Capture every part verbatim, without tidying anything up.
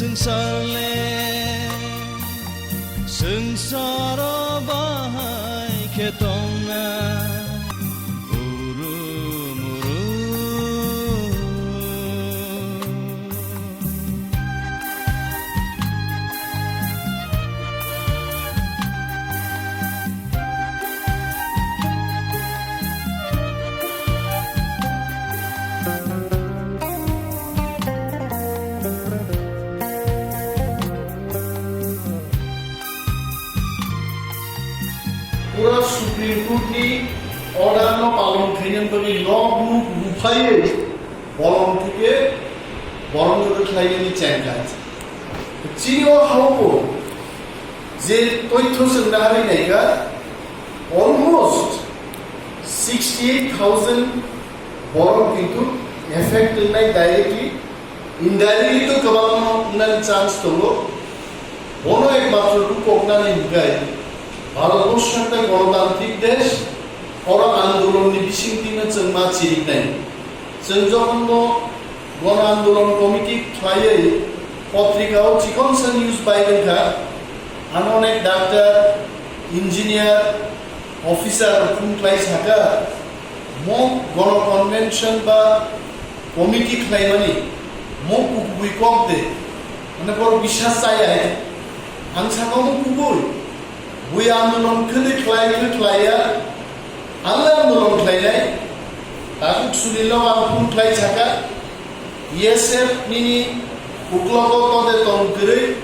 Swngchar le swngcharo bahai khe tongna. Pura Supreme Court ni order no palon khainani bagwi nok nuk buphaiwi bolong thike borok no khlainani chengkha. Chini o haubo je toitho chwng naharwi naikha, almost sixty eight thousand borok kintu affect wngnai directly, indirectly to kwbangma wngnani chance tongo. Bono ekmatro rupoknani hwnkhe Bharatborsho tei Ganatantrik desh, oro andolonni bisingtwino chwng ma chiriknai. Chwng jokhonbo Gana Andolon Committee khlaiwi potrikao chikonsa news bai wngkha, ano onek doctor, engineer, officer rok phone khlai saka, mo gono convention ba committee khlaimani mo kubui kok de, mane borok bisas chaya hai. Ang saka mo kubui, bui andolon khwlwi khlai khe khlaiya, ang le andolon khlainai. Tabuk Sunil no ang phone khlai saka, B S F nini uklogo tode tong kwrwi,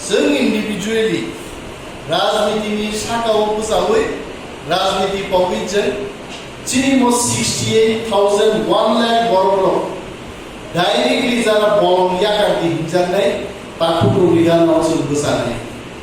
chwng individually rajniti ni saka o bwchawi rajniti pogwi chwng chini mo sixty eight thousand, one lakh borok rok directly jara bolong yakar di hinjaknai takhuk rok ni gana o chwng bwchanai.